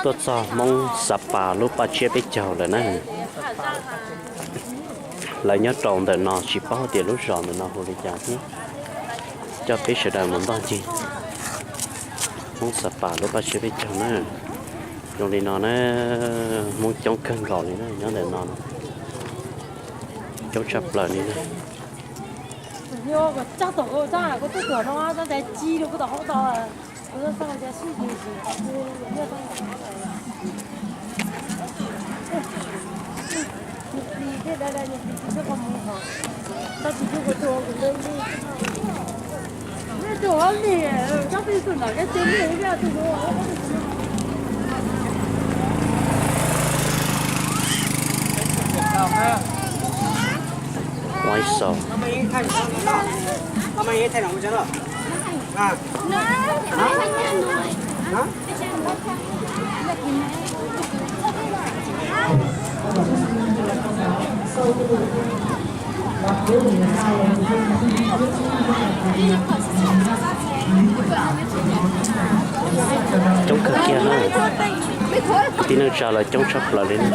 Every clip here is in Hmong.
Tuaj txog Hmoob Xav Pas lub paj tsiab peb caug lawm na. Lawv nyob rau ntawm no tsis paub tias lub zos ntawm no hu li cas thiab. Coj peb sawv daws mus ntoj ncig Hmoob Xav Pas lub paj tsiab peb caug na. Zoo li no na, Hmoob coob kawg nkaus li na, nyob ntawm no coob tshaj plaws li na. Ua ib sau. Coob kawg kiag na. Tib neeg tsa lawv coob tshaj plaws li na.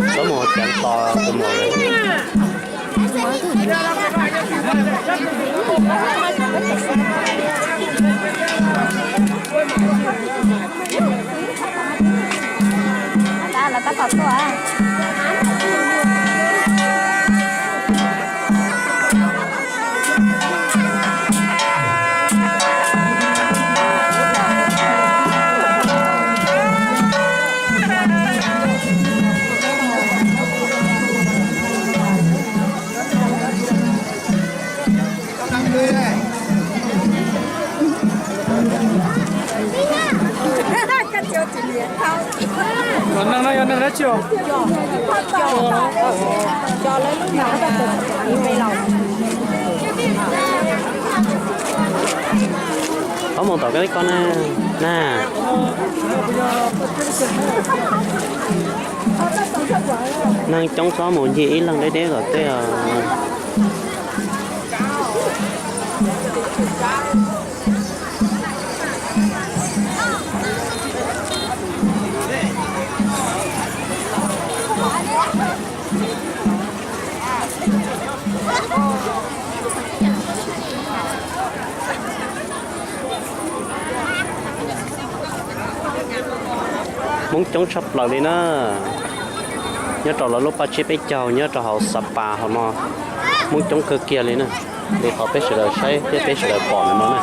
Txhob mus cav to tus muam. Neeg no yog neeg dab tsi os? Txhob mus tom koj ib ko na. Na, neeg coob txhob mus ncig ib leeg deb deb kom tej. Hmoob coob tshaj plaws li na. Nyob rau lawv lub paj tsiab peb caug nyob rau hauv Xav Pas hauv no, Hmoob coob kawg kiag li na. Li qhov peb sawv daws saib thiab peb sawv daws pom ntawm no na.